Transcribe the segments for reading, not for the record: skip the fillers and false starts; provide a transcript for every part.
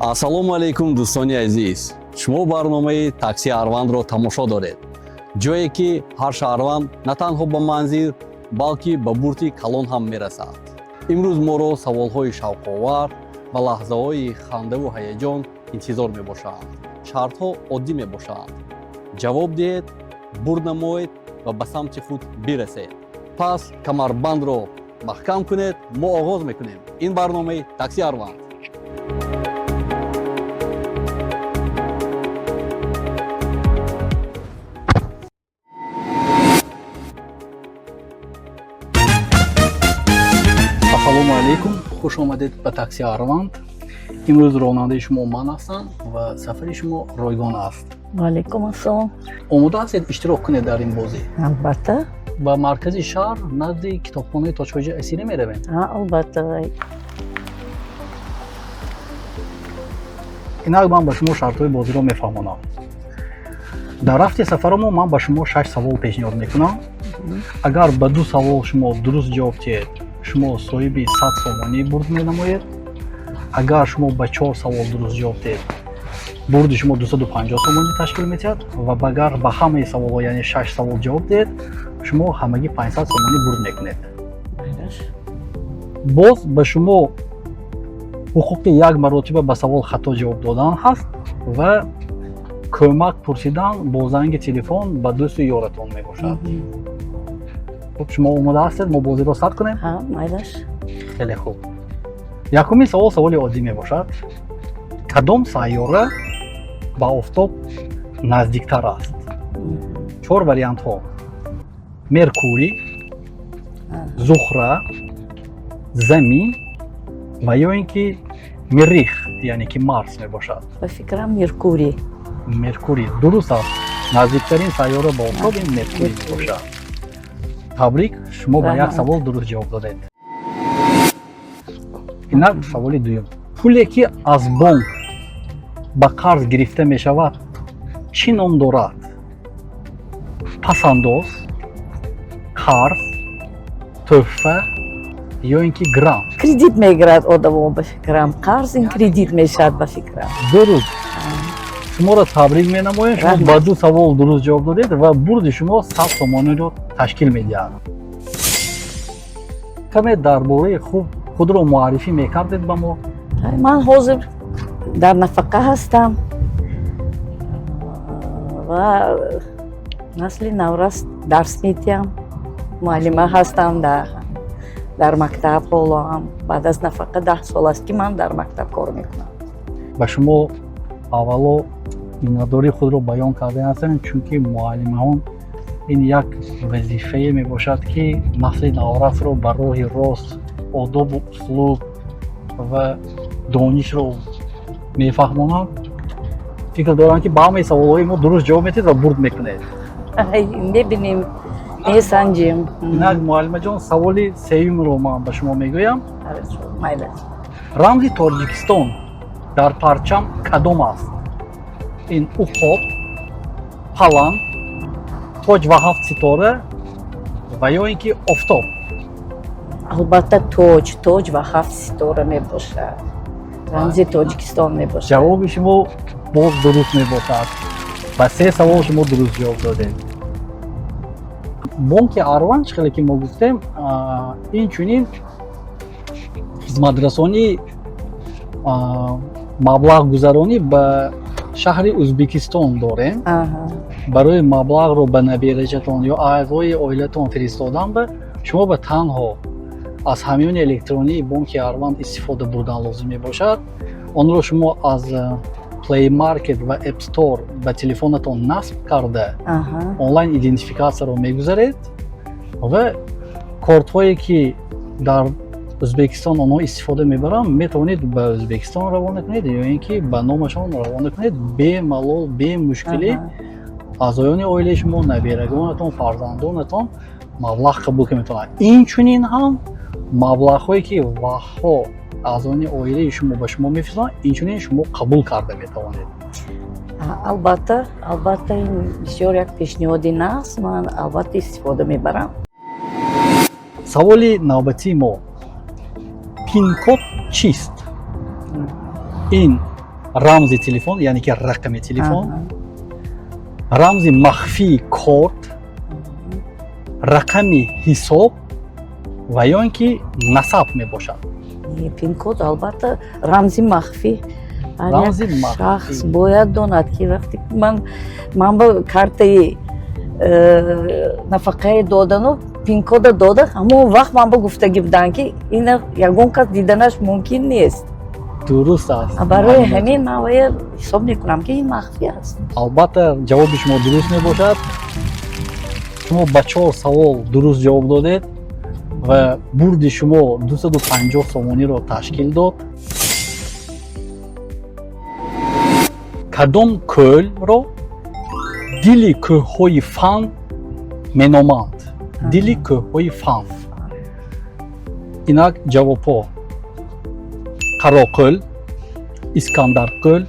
Ассалому алайкум, дӯстони азиз! Шумо барномаи Такси Арвандро тамошо доред, ҷое ки ҳар шаҳрванд на танҳо ба манзил, балки ба бурди калон ҳам мерасад. Имрӯз моро саволҳои шавқовар ва лаҳзаҳои хандаву ҳаяҷон интизор мебошанд. Шартҳо оддӣ мебошанд: ҷавоб диҳед, бурд намоед ва ба самти худ бирасед. Пас камарбандро маҳкам кунед, мо оғоз мекунем. Ин барномаи Такси Арванд. Ассалому алайкум, хуш омадед ба Такси Арванд. Имрӯз ронандаи шумо ман ҳастам ва сафари шумо ройгон аст. Ваалайкум ассалом. Омода ҳастед иштирок кунед дар ин бозӣ? Албатта. Ба маркази шаҳр, назди китобхонаи Тоҷхоҷа Асирӣ меравем. Албатта. Инак, ман ба шумо шартҳои бозиро мефаҳмонам. Дар рафти сафарамо ман ба шумо шаш савол пешниҳод мекунам. Агар ба ду савол шумо дуруст ҷавоб диҳед, шумо соҳиби 100 сомонӣ бурд менамоед. Агар шумо ба чор савол дуруст ҷавоб диҳед, бурди шумо 250 сомонӣ ташкил медиҳад ва агар ба ҳамаи саволҳо, яъне шаш савол ҷавоб диҳед, шумо ҳамагӣ 500 сомонӣ бурд мекунед. Боз ба шумо ҳуқуқи як маротиба ба савол хато ҷавоб додан ҳаст ва кӯмак пурсидан бо занги телефон ба дӯсту ёратон мебошад. Хуб, шумо омода ҳастед, мо бозиро сар кунем? Ҳа, майлаш. Хеле хуб. Якумин савол саволи оддӣ мебошад: кадом сайёра ба офтоб наздиктар аст? Чор вариантҳо: Меркурий, Зухра, Замин ва ё ин ки Миррих, яъне ки Марс мебошад. Ба фикрам, Меркурий. Меркурий дуруст аст. Наздиктарин сайёра ба офтоб ин Меркурий мебошад. Табрик, шумо ба як Раҳмат. савол дуруст ҷавоб додед. Инак, саволи дуюм: пуле ки аз бонк ба қарз гирифта мешавад, чӣ ном дорад? Пасандоз, қарз, тӯҳфа ё ин ки грант? Кредит мегирад одамо, ба фикрам, қарз ин кредит мешавад, ба фикрам. Дуруст. Шуморо табрик менамоем, шумо Раҳмат. ба ду савол дуруст ҷавоб додед ва бурди шумо 100 сомониро ташкил медиҳад. Каме дар бораи хуб худро муаррифӣ мекардед ба мо? Ман ҳозир дар нафақа ҳастам ва насли наврас дарс медиҳам, муаллима ҳастам дар мактаб. Ҳоло ҳам баъд аз нафақа 10 сол аст, ки ман дар мактаб кор мекунам. Ба шумо аввало миннатдории худро баён карда ҳастем, чунки муаллимаҳон ин як вазифае мебошад, ки насли наврасро ба роҳи рост, одобу услуб ва донишро мефаҳмонанд. Фикр дорам, ки ба ҳамаи саволҳои мо дуруст ҷавоб медиҳед ва бурд мекунед. Мебинем, месанҷем. Инак, муаллимаҷон, саволи сеюмро ман ба шумо мегӯям. Майли. Рамзи Тоҷикистон дар парчам кадом аст? Ин уқоб, паланг, тоҷ ва ҳафт ситора ва ё ин ки офтоб? Албатта, тоҷ ва ҳафт ситора мебошад, рамзи Тоҷикистон мебошад. Ҷавоби шумо боз дуруст мебошад. Ба се савол шумо дуруст ҷавоб додед. Бонки Арванд, чӣ хеле ки мо гуфтем, инчунин хизматрасонии маблағгузаронӣ ба шаҳри Ӯзбекистон дорем. Барои маблағро ба набераҷатон ё аъзои оилатон фиристодан ба шумо ба танҳо аз ҳамёни электронии бонки Арванд истифода бурдан лозим мебошад. Онро шумо аз Play Market ва App Store ба телефонатон насб карда, онлайн идентификатсияро мегузаред ва кортҳое ки дар Ӯзбекистон онҳо истифода мебаранд, метавонед ба Ӯзбекистон равона кунед ё ин ки ба номашон равона кунед. Бемалол, бемушкилӣ аъзоёни оилаи шумо, наберагонатон, фарзандонатон маблағ қабул карда метавонанд. Инчунин ҳам маблағҳое ки ваҳҳо аъзоёни оилаи шумо ба шумо мефиристанд, инчунин шумо қабул карда метавонед. Албатта, ин бисёр як пешниҳоди нағз, ман албатта истифода мебарам. Саволи навбатии мо: пин-код чист? Ин Рамзи телефон, яъне ки рақами телефон, рамзи махфии корт, рақами ҳисоб ва ё ин ки насаб мебошад. Пин-код, албатта, рамзи махфӣ. Ҳар як Рамзи махфӣ. шахс бояд донад, ки вақте ки ман ба картаи нафақае додану пин-кода дода, ҳамон вақт ман ба гуфтагӣ будам, ки ина ягон кас диданаш мумкин нест. Дуруст аст. Барои ҳамин ман вая ҳисоб мекунам, ки ин махфӣ аст. Албатта, ҷавоби шумо дуруст мебошад. Шумо ба чор савол дуруст ҷавоб додед ва бурди шумо 250 сомониро ташкил дод. Кадом кӯлро дили кӯҳҳои Фан меноманд? Дили кӯҳҳои Фан. Инак ҷавобҳо: Қароқӯл, Искандаркӯл,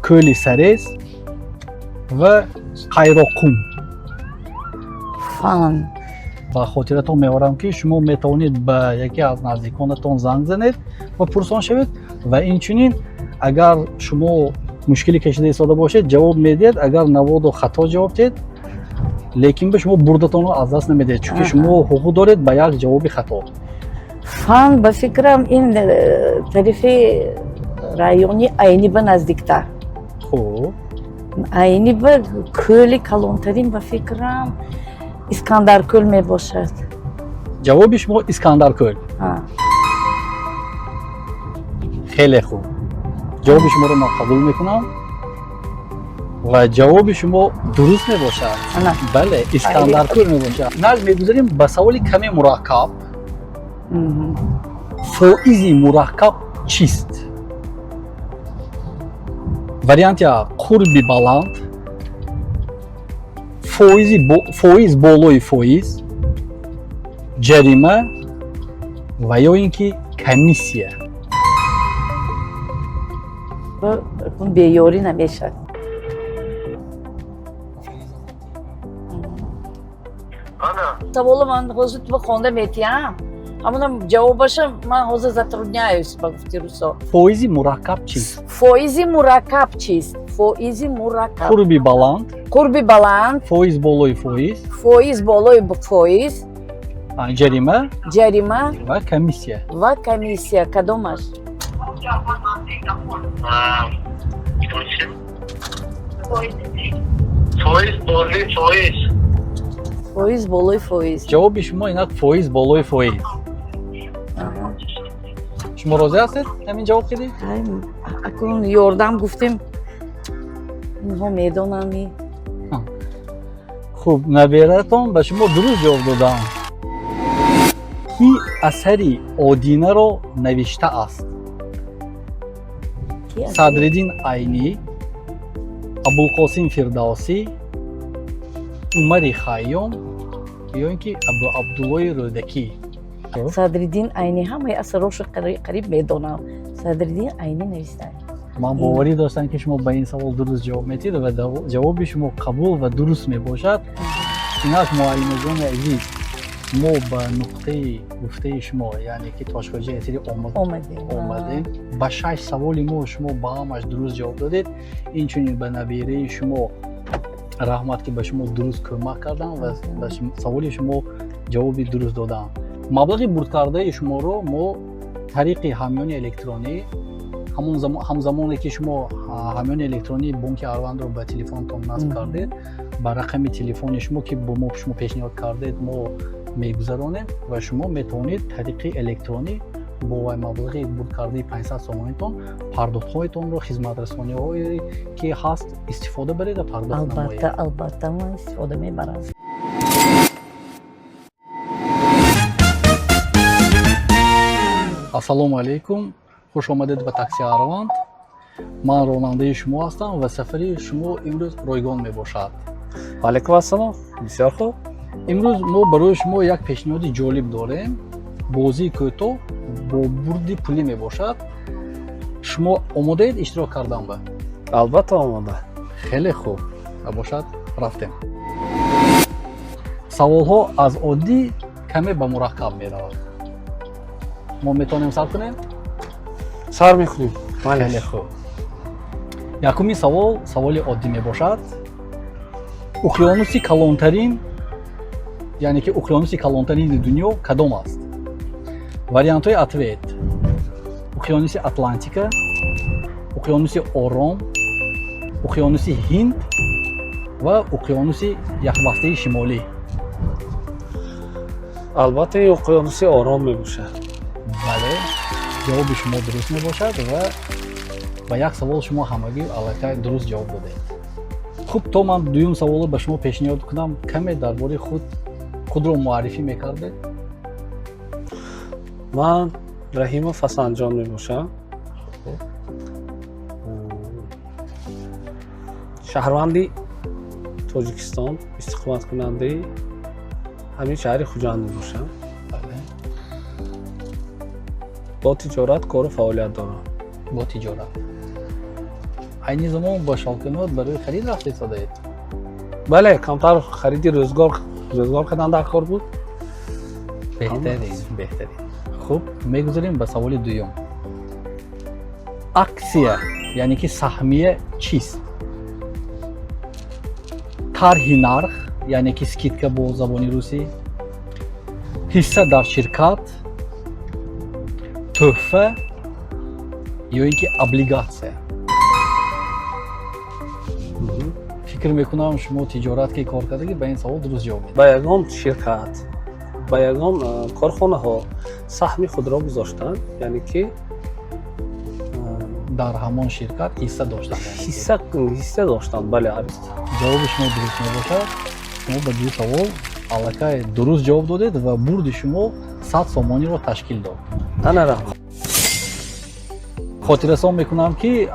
кӯли Сарез ва Қайроққум. Фан. Ба хотиратон меорам, ки шумо метавонед ба яке аз наздиконатон занг занед ва пурсон шавед ва инчунин, агар шумо мушкиле кашида истода бошед, ҷавоб медиҳед. Агар наводу хато ҷавоб диҳед, лекин ба шумо бурдатонро аз даст намедиҳед, чунки шумо ҳуқуқ доред ба як ҷавоби хато. Фан, ба фикрам, ин тарафи райони Айни ба наздиктар. Хуб. Айни ба кӯли калонтарин, ба фикрам, Искандаркӯл мебошад. Ҷавоби шумо Искандаркӯл. А. Хеле хуб, ҷавоби шуморо ман қабул мекунам ва ҷавоби шумо дуруст мебошад. Ана. Бале, Искандаркӯл мебошад. Инак мегузарем ба саволи каме мураккаб. Фоизи мураккаб чист? Варианти А: қурби баланд, фоиз болои фоиз, ҷарима ва ё ин ки комиссия. Беёрӣ намешавад. Саволо ман ҳозир ту хонда метиҳам, ҳамона ҷавобаша ман ҳозир затрудняюсь, ба гуфти русо. Фоизи мураккаб чист? Фоизи мураккаб чист? Фоизи мураккаб. Қурби баланд, қурби баланд, фоиз болои фоиз, фоиз болои фоиз, ҷарима, ҷарима ва комиссия. Ва комиссия. Кадомаш? Фоиз болои фоиз. Фоиз болои фоиз. Ҷавоби шумо инак фоиз болои фоиз. Шумо розӣ ҳастед ҳамин ҷавоб кардӣ? Ай, акнун ёрдам гуфтем, инҳо медонанд. Хуб, набератон ба шумо дуруст ҷавоб додам. Кӣ асари Одинаро навиштааст? Садриддин Айнӣ, Абулқосим Фирдавсӣ, Умари Хайём ё ин ки Абу Абдуллои Рӯдакӣ. Садриддин Айнӣ. Ҳамаи асарошо қариб медонам. Садриддин Айнӣ навиштааст. Ман боварӣ доштам, ки шумо ба ин савол дуруст ҷавоб медиҳед ва ҷавоби шумо қабул ва дуруст мебошад. Инак, муаллимаҷони азиз, мо ба нуқтаи гуфтаи шумо, яъне ки Тошхоҷаи Асирӣ омадем. Омадем. Ба шаш саволи мо шумо ба ҳамаш дуруст ҷавоб додед. Инчунин ба набираи шумо раҳмат, ки ба шумо дуруст кӯмак кардам ва ба саволи шумо ҷавоби дуруст додам. Маблағи бурдкардаи шуморо мо тариқи ҳамёни электронӣ, ҳамон ҳамзамоне ки шумо ҳамёни электронии бонки Арвандро ба телефонтон насб кардед, ба рақами телефони шумо, ки бо мо шумо пешниҳод кардед, мо мегузаронем ва шумо метавонед тариқи электронӣ бо вай маблағи бурдкардаи 500 сомонитон пардохтҳоятонро, хизматрасониҳое ки ҳаст, истифода баред ва пардохт намоед. Албатта, албатта, ман истифода мебарам. Ассалому алайкум, хуш омадед ба Такси Арванд. Ман ронандаи шумо ҳастам ва сафари шумо имрӯз ройгон мебошад. Алайкум ассалом, бисёр хуб. Имрӯз мо барои шумо як пешниҳоди ҷолиб дорем. Бозии кӯтоҳ бо бурди пулӣ мебошад. Шумо омодаед иштирок кардан ба? Албатта, омода. Хеле хуб, бошад, рафтем. Саволҳо аз оддӣ каме ба мураккаб меравад. Мо метавонем сар кунем? Сар мекунем. Хеле хуб. Якумин савол саволи оддӣ мебошад. Уқёнуси калонтарин, яъне ки уқёнуси калонтарини дунё кадом аст? Вариантҳои ответ: уқёнуси Атлантика, уқёнуси Ором, уқёнуси Ҳинд ва уқёнуси Яхбастаи Шимолӣ. Албатта, ин уқёнуси Ором мебошад. Бале, ҷавоби шумо дуруст мебошад ва ба як савол шумо ҳамагӣ аллакай дуруст ҷавоб додед. Хуб, то ман дуюм саволро ба шумо пешниҳод кунам, каме дар бораи худ худро муаррифӣ мекардед. Ман Раҳимов Ҳасанҷон мебошам, шаҳрванди Тоҷикистон, истиқоматкунандаи ҳамин шаҳри Хуҷанд мебошам. Бо тиҷорат кору фаъолият дорам. Бо тиҷорат. Айни замон ба Шалканот барои харид рафта истодаед? Бале, камтар хариди рӯзгор кардан дар кор буд. Беҳтарин, беҳтарин. Хуб, мегузарем ба саволи дуюм. Аксия, яъне ки саҳмия, чист? Тарҳи нарх, яъне ки скидка бо забони русӣ, ҳисса дар ширкат, тӯҳфа ё ин ки облигатсия. Фикр мекунам, шумо тиҷорат ки кор кардагӣ, ба ин савол дуруст ҷавоб медиҳед. Ба ягон ширкат, ба ягон корхонаҳо саҳми худро гузоштанд, яъне ки Дар ҳамон ширкат ҳисса доштан, яъне ки. Ҳисса доштанд, бале. Ҷавоби шумо дуруст мебошад. Шумо ба ду савол аллакай дуруст ҷавоб додед ва бурди шумо 100 сомониро ташкил дод. Ана, раҳмат. Хотиррасон мекунам, ки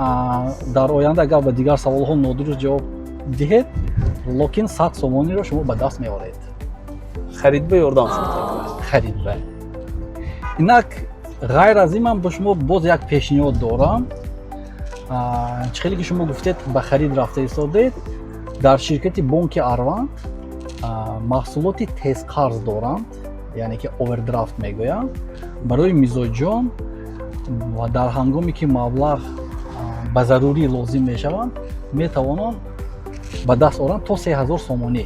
дар оянда агар ба дигар саволҳо нодуруст ҷавоб диҳед, локин 100 сомониро шумо ба даст меоред. Харид ба ёрдам шуд. Харид ба. Инак, ғайр аз ин, ман ба шумо боз як пешниҳод дорам. Чӣ хеле ки шумо гуфтед, ба харид рафта истодед, дар ширкати бонки Арванд маҳсулоти тезқарз доранд, яъне ки овердрафт мегӯянд, барои мизоҷон ва дар ҳангоме ки маблағ ба зарурӣ лозим мешаванд, метавонанд ба даст оранд то 3000 сомонӣ.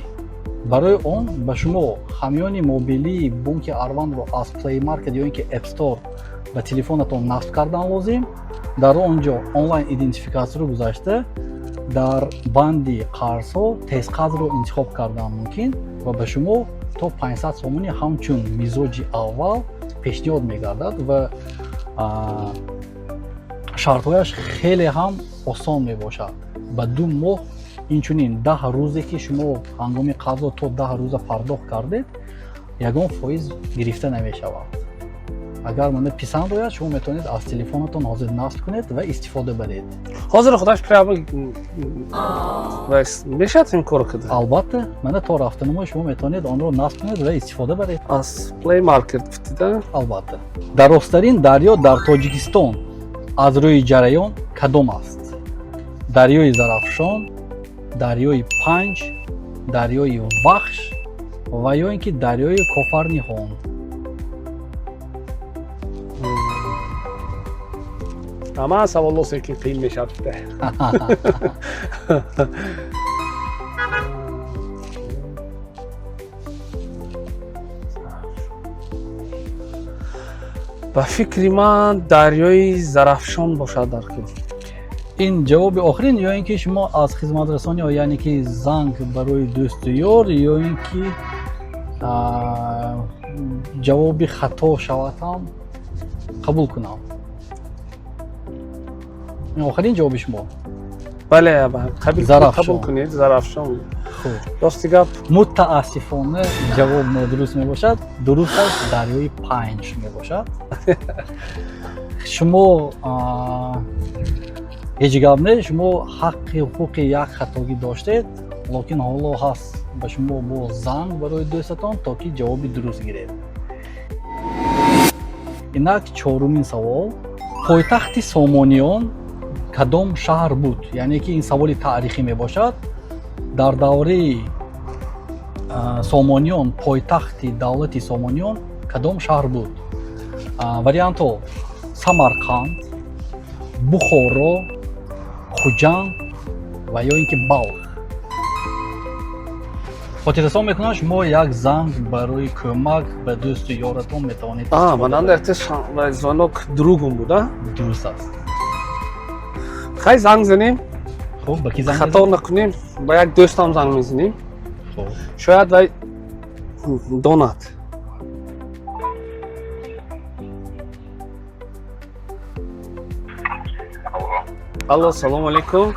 Барои он ба шумо ҳамёни мобилии бонки Арвандро аз Play Market ё ин ки App Store ба телефонатон насб кардан лозим. Дар он ҷо онлайн идентификатсияро гузашта, дар банди қарзҳо тезқарзро интихоб кардан мумкин ва ба шумо то 500 сомонӣ ҳамчун мизоҷи аввал пешниҳод мегардад ва шартҳояш хеле ҳам осон мебошад. Ба 2 моҳ, инчунин 10 рӯзе ки шумо ҳангоми қарзро то 10 рӯза пардохт кардед, ягон фоиз гирифта намешавад. Агар мана писанд ояд, шумо метавонед аз телефонатон ҳозир насб кунед ва истифода баред. Ҳозир худаш прямо мешавад ин корро карда? Албатта, мана то рафтанамо шумо метавонед онро насб кунед ва истифода баред. Аз Play Market гуфтида? Албатта. Дарозтарин дарё дар Тоҷикистон аз рӯи ҷараён кадом аст? Дарёи Зарафшон, дарёи Панҷ, дарёи Вахш ва ё ин ки дарёи Кофарниҳон. Ҳама саволло секин қиин мешавад гуфта. Ба фикри ман, дарёи Зарафшон бошад дар кор. Ин ҷавоби охирин ё ин ки шумо аз хизматрасониҳо, яъне ки занг барои дӯсту ёр, ё ин ки ҷавоби хато шавад ҳам қабул кунам? Ин охирин ҷавоби шумо? Бале, қабул. Зарафшон. Қабул кунед, Зарафшон. Хуб. Рости гап. Мутаассифона, ҷавоб нодуруст мебошад. Дурусташ дарёи Панҷ мебошад. Шумо ҳеҷ гап не, шумо ҳаққи ҳуқуқи як хатогӣ доштед, лекин ҳоло ҳаст ба шумо бо занг барои дӯстатон, то ки ҷавоби дуруст гиред. Инак, чорумин савол: пойтахти Сомониён кадом шаҳр буд? Яъне ки ин саволи таърихӣ мебошад. Дар давраи Сомониён пойтахти давлати Сомониён кадом шаҳр буд? Вариантҳо: Самарқанд, Бухоро. Хуҷанд ва ё ин ки Балх. Хотиррасон мекунам, шумо як занг барои кӯмак ба дӯсту ёратон метавонед. А, мананда якта звонок другум буда. Дуруст аст. Хай, занг занем. Хуб, ба ки занг Хато мезанед? накунем, ба як дӯстам занг мезанем. Хуб. Шояд вай донад. Алло. Алло, салому алейкум.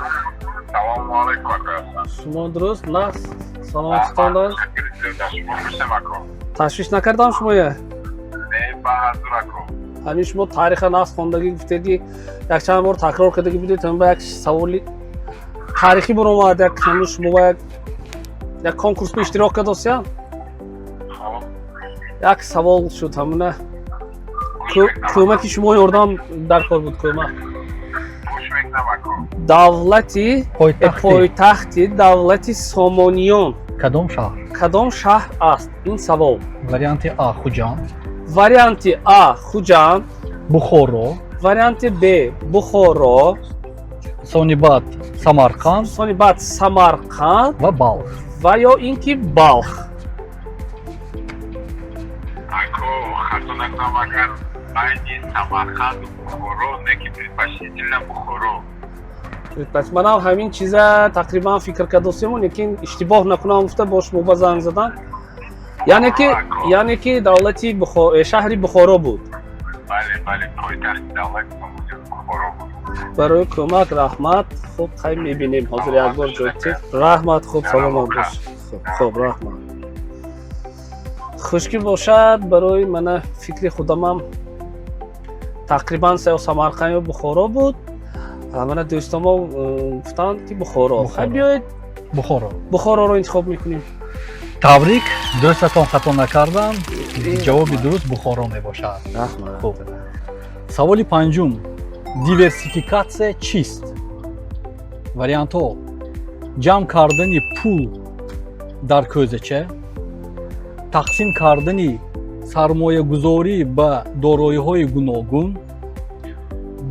Салому алейкум, ака. Шумо дуруст, нас саломатитон аст? Шумо хушем, ако. Ташвиш накардам шумоя? Не, ба ҳазур, ако. Ҳамин шумо тариха нас хондагӣ гуфтеги, якчанд бор такрор кардагӣ будед, ҳамин ба як саволи таърихӣ баромад, як ҳамин шумо ба як конкурс ба иштирок кардосия. Хоб. Як савол шуд, ҳамина кӯмаки шумо, ёрдам дар кор буд, кӯмак. Гӯш мекунам, ако. Давлати Пойтахти пойтахти давлати Сомониён кадом шаҳр? Кадом шаҳр аст? Ин савол. Варианти А, Хуҷанд. Варианти А, Хуҷанд. Бухоро. Варианти Б, Бухоро. Сони баъд Самарқанд. Сони баъд Самарқанд. Ва Балх. Ва ё ин ки Балх. Ако, хато накунам, агар байни Самарқанду Бухоро, не ки предпочтительно Бухоро. Пас манам ҳамин чиза тақрибан фикр кардосему, лекин иштибоҳ накунам гуфта бо шумо ба занг задам, яъне ки давлати шаҳри Бухоро буд. Бале, бале, пойтахти давлати Сомониён Бухоро буд. Барои кӯмак раҳмат. Хуб, хай, мебинем, ҳозир як бор ҷоти. Раҳмат, хуб, саломат бош. Хуб, хуб, раҳмат. Хушкӣ бошад, барои мана фикри худамам тақрибан ё Самарқанд, ё Бухоро буд. Мана дӯстомо гуфтанд, ки Бухоро. Хай, биёед. Бухоро. Бухороро интихоб мекунем. Табрик, дӯстатон хато накардам, ҷавоби дуруст Бухоро мебошад. Раҳмат. Хуб, саволи панҷум: диверсификатсия чист? Вариантҳо: ҷамъ кардани пул дар кӯзача, тақсим кардани сармоягузорӣ ба дороиҳои гуногун,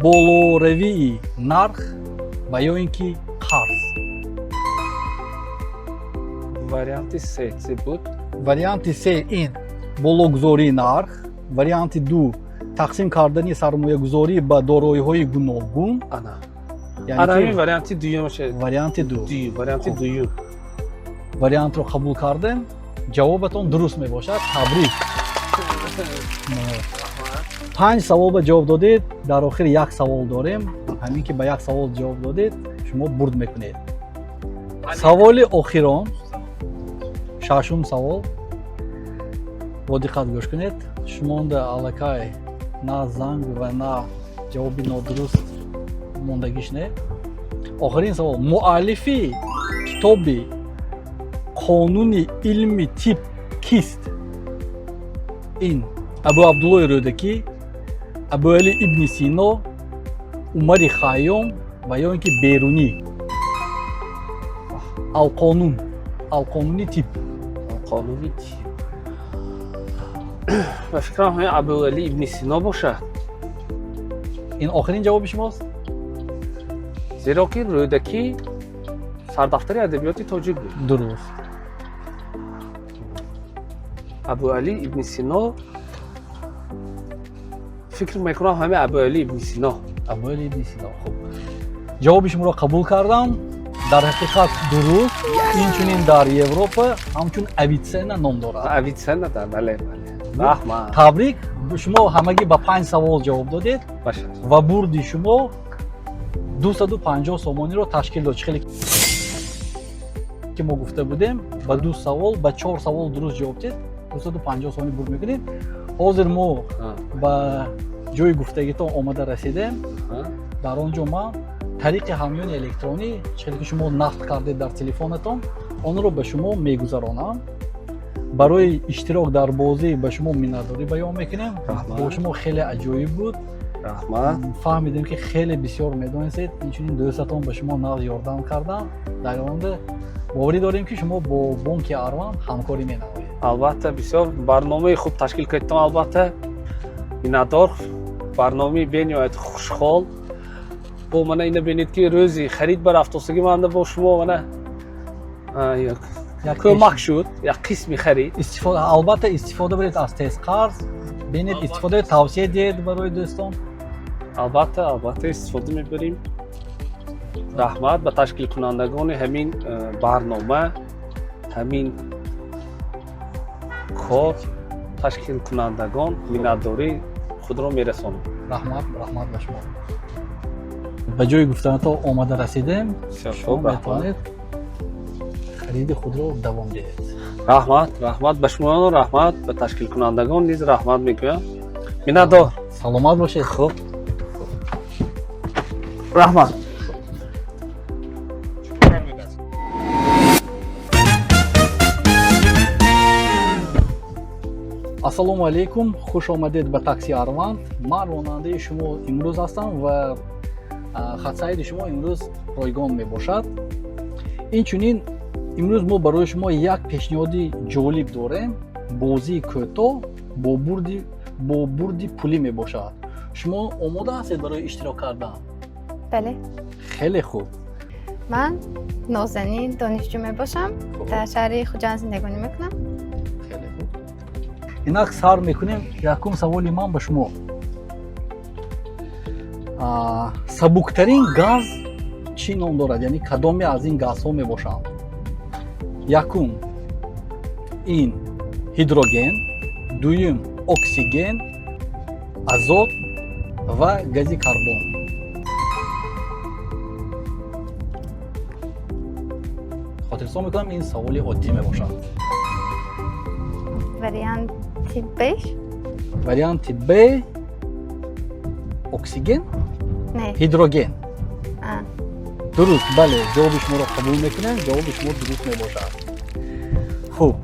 болоравии нарх ва ё ин ки қарз. Варианти се чӣ буд? Варианти се ин бологузории нарх, варианти ду тақсим кардани сармоягузорӣ ба дороиҳои гуногун. Ана. Яъне Ана ки ҳамин варианти дуюмаше. Варианти ду. Дуюм, варианти Хуб. дуюм. Вариантро қабул кардем, ҷавобатон дуруст мебошад. Табрик! Панҷ савол ба ҷавоб додед, дар охир як савол дорем. Ҳамин ки ба як савол ҷавоб додед, шумо бурд мекунед. Саволи охирон, шашум савол, бо диққат гӯш кунед. Шумонда аллакай на занг ва на ҷавоби нодуруст мондагиш не. Охирин савол: муаллифи китоби «Қонуни илми тиб» кист? Ин Абу Абдуллои Рӯдакӣ, Абуали Ибни Сино, Умари Хайём ва ё ин ки Берунӣ. Алқонун, Алқонуни тиб. Қонуни тиб, ба фикрам, ҳамин Абуали Ибни Сино бошад. Ин охирин ҷавоби шумост? Зеро ки Рӯдакӣ сардафтари адабиёти тоҷик буд. Дуруст. Абуали Ибни Сино, фикр мекунам, ҳамин Абуали Ибни Сино. Абуали Ибни Сино. Хуб, ҷавоби шуморо қабул кардам, дар ҳақиқат дуруст. Инчунин дар Европа ҳамчун Авитсена ном дорад. Авитсена да, бале, бале, раҳмат. Табрик, шумо ҳамагӣ ба панҷ савол ҷавоб додед. Бошад. Ва бурди шумо 250 сомониро ташкил дод. Чӣ хеле ки мо гуфта будем, ба ду савол, ба чор савол дуруст ҷавоб дед, 250 сомонӣ бурд мекунед. Ҳозир мо ба ҷои гуфтагитон омада расидем. Дар он ҷо ман тариқи ҳамёни электронӣ, чӣ хеле ки шумо насб кардед дар телефонатон, онро ба шумо мегузаронам. Барои иштирок дар бозӣ ба шумо миннатдорӣ баён мекунем. Раҳмат. Бо шумо хеле аҷоиб буд. Раҳмат. Фаҳмидем, ки хеле бисёр медонистед. Инчунин дӯстатон ба шумо нағз ёрдам карданд. Дар оянда боварӣ дорем, ки шумо бо бонки Арванд ҳамкорӣ менамоед. Албатта, бисёр барномаи хуб ташкил кардитон, албатта миннатдор. Барномаи бениҳоят хушҳол. Бо мана ина бинед, ки рӯзи харид ба рафтосагӣ манда бо шумо мана Як кӯмак шуд, як қисми харид. Истифода, албатта, истифода баред аз тезқарз, бинед, истифода тавсия диҳед барои дӯстон. Албатта, албатта, истифода мебарем. Раҳмат ба ташкилкунандагони ҳамин барнома, ҳамин кор ташкилкунандагон миннатдории худро мерасонам. Раҳмат, раҳмат ба шумо. Ба ҷои гуфтанато омада расидем. Бисёр шумо хуб, раҳмат. Метавонед хариди худро давом диҳед. Раҳмат, раҳмат ба шумо, раҳмат ба ташкилкунандагон низ раҳмат мегӯям, миннатдор. Саломат бошед. Хуб, раҳмат. Ассалому алайкум, хуш омадед ба такси Арванд. Ман ронандаи шумо имрӯз ҳастам ва хатсайри шумо имрӯз ройгон мебошад. Инчунин имрӯз мо барои шумо як пешниҳоди ҷолиб дорем: бозии кӯтоҳ бо бурди пулӣ мебошад. Шумо омода ҳастед барои иштирок кардан? Бале. Хеле хуб. Ман Нозанин, донишҷӯ мебошам. Дар шаҳри Хуҷанд зиндагонӣ мекунам. Хеле хуб, инак сар мекунем. Якум саволи ман ба шумо: сабуктарин газ чӣ ном дорад, яъне кадоме аз ин газҳо мебошанд? Якум ин ҳидроген, дуюм оксиген, азот ва гази карбон. Хотирсон мекунам, ин саволи оддӣ мебошад. Варианти Б. Варианти Б, оксиген? Не. Ҳидроген. А. Дуруст, бале, ҷавоби шуморо қабул мекунем, ҷавоби шумо дуруст мебошад. Хуб,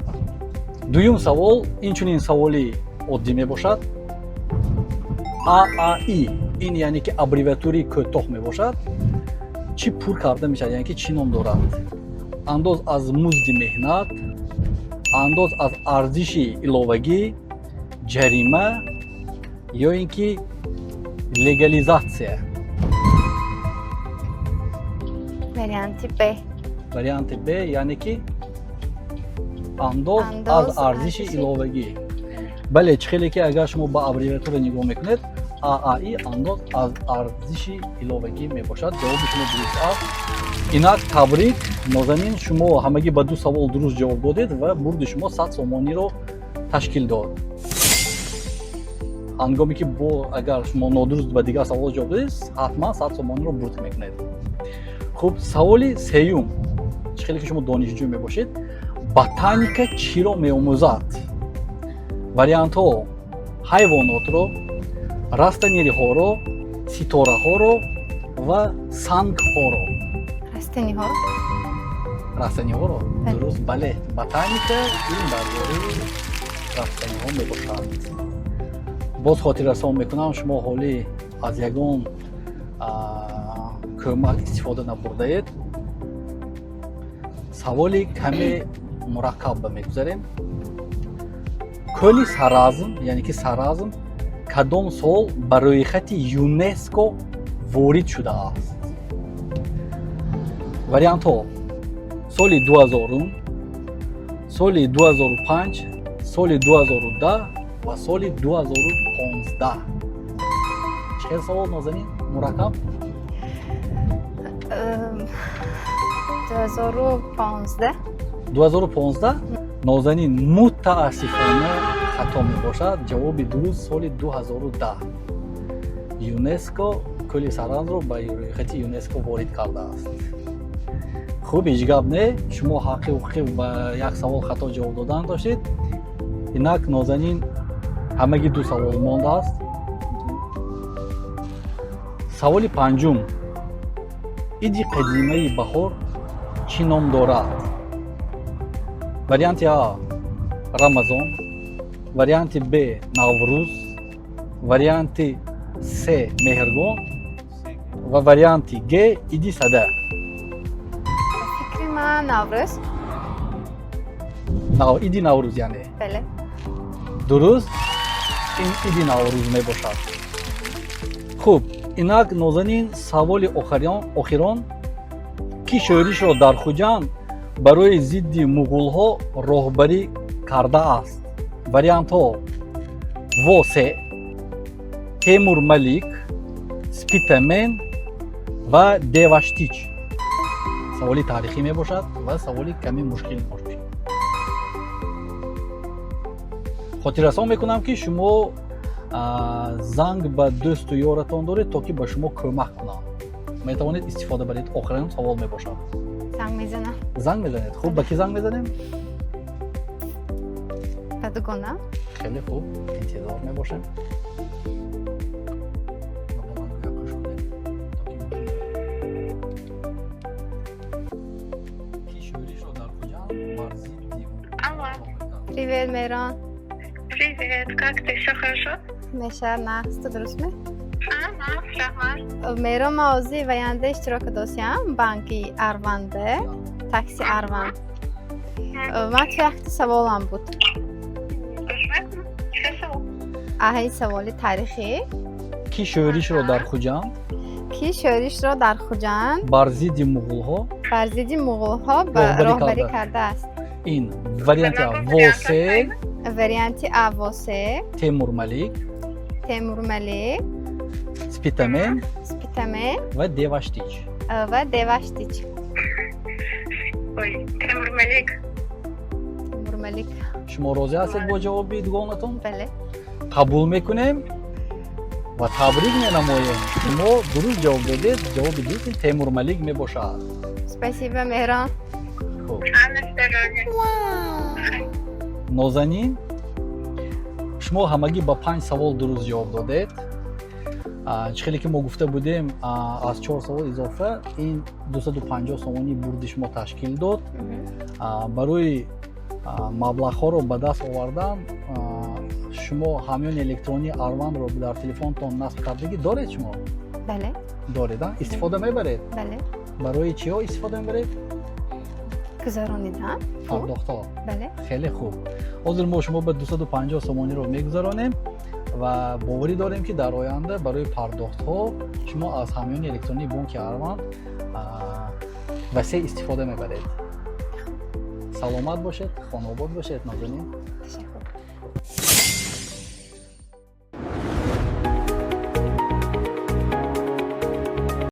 дуюм савол инчунин саволи оддӣ мебошад. ААИ, ин яъне ки аббревиатураи кӯтоҳ мебошад, чӣ пур карда мешавад, яъне ки чӣ ном дорад? Андоз аз музди меҳнат, андоз аз арзиши иловагӣ, ҷарима ё ин ки легализатсия. Варианти Б. Варианти Б, яъне ки андоз Андоз аз арзиши арзиши- иловагӣ. Бале, чӣ хеле ки агар шумо ба аббревиатура нигоҳ мекунед, ААИ андоз аз арзиши иловагӣ мебошад. Ҷавоби шумо дуруст аст. Инак табрик, Нозанин, шумо ҳамагӣ ба ду савол дуруст ҷавоб додед ва бурди шумо 100 сомониро ташкил дод. Ҳангоме ки бо агар шумо нодуруст ба дигар савол ҷавоб додед, ҳатман 100 сомониро бурд мекунед. Хуб, саволи сеюм: чӣ хеле ки шумо донишҷӯ мебошед, ботаника чиро меомӯзад? Вариантҳо: ҳайвонотро, растаниҳоро, ситораҳоро ва сангҳоро. Растаниҳо. Растаниҳоро? Бале. Дуруст, бале, ботаника ин дар бораи растаниҳо мебошад. Боз хотиррасон мекунам, шумо ҳолӣ аз ягон кӯмак истифода набурдаед. Саволи каме мураккаб ба мегузарем. Кӯли Саразм, яъне ки Саразм, кадом сол ба рӯйхати ЮНЕСКО ворид шудааст? Вариантҳо: соли 2000, соли 2005, соли 2010 ва соли 2015. Чӣ хел савол, Нозанин, мураккаб? 2015. 2015, Нозанин, мутаассифона хато мебошад. Ҷавоби дуруст соли 2010 ЮНЕСКО кӯли Саразмро ба рӯйхати ЮНЕСКО ворид кардааст. Хуб, ҳеҷ гап не, шумо ҳаққи ҳуқуқӣ ба як савол хато ҷавоб додан доштед. Инак, Нозанин, ҳамагӣ ду савол мондааст. Саволи панҷум: иди қадимаи баҳор чӣ ном дорад? Варианти А Рамазон, варианти Б Наврӯз, варианти С Меҳргон ва варианти Г иди Сада. Фикри ман, Наврӯз. Иди Наврӯз, яъне? Бале. Дуруст, ин иди Наврӯз мебошад. Хуб. Инак, Нозанин, саволи охирон: кӣ шӯришро дар Хуҷанд барои зидди муғулҳо роҳбарӣ кардааст? Вариантҳо: Восе, Темур Малик, Спитамен ва Деваштич. Саволи таърихӣ мебошад ва саволи каме мушкил мебошад. Хотиррасон мекунам, ки шумо занг ба дӯсту ёратон доред, то ки ба шумо кӯмак кунанд. Метавонед истифода баред, охирин савол мебошад. Занг мезанам. Занг мезанед. Хуб, ба кӣ занг мезанем? Ба дугона. Хеле хуб, интизор мебошем. Ба баландгӯя гӯш кунед, то ки бишнавед. Кӣ шӯришро дар Хуҷанд бар зидди Алло. Привет, Меҳрон. Привет, как ты? Все хорошо? Меша, нағз, ту дурустме? Ага, раҳмат. Меҳрон, ман ҳозир ваянда иштирок досиям банки Арванде, такси Арванд. Ман ту якта саволам буд. Гӯш мекунам. Чӣ савол? Аҳи, саволи таърихӣ. Кӣ шӯришро дар Хуҷанд Кӣ шӯришро дар Хуҷанд бар зидди муғулҳо бар зидди муғулҳо ба роҳбарӣ роҳбарӣ кардааст? кардааст? Ин варианти А, Восе, Варианти А, Восе, Темурмалик, Темурмалик, Спитамен Спитамен ва Деваштич. Ва Деваштич. Ой, Темур Малик. Темурмалик. Шумо розӣ ҳастед бо ҷавоби дугонатон? Бале. Қабул мекунем ва табрик менамоем, шумо дуруст ҷавоб додед. Ҷавоби дуруст ин Темурмалик мебошад. Спасибо, Меҳрон. Хуб. А, на здоровье. Нозанин, шумо ҳамагӣ ба панҷ савол дуруст ҷавоб додед. Чӣ хеле ки мо гуфта будем, аз чор савол изофа ин 250 сомонӣ бурди шумо ташкил дод. Барои маблағҳоро ба даст овардан шумо ҳамёни электронии Арвандро дар телефонтон насб кардагӣ доред шумо? Бале. Доред, а? Истифода мебаред? Бале. Барои чиҳо истифода мебаред? Гузаронидан пул. Пардохтҳо? Бале. Хеле хуб. Ҳозир мо шумо ба 250 сомониро мегузаронем ва боварӣ дорем, ки дар оянда барои пардохтҳо шумо аз ҳамёни электронии бонки Арванд васеъ истифода мебаред. Саломат бошед, хонаобод бошед, Нозанин. Ташаккур.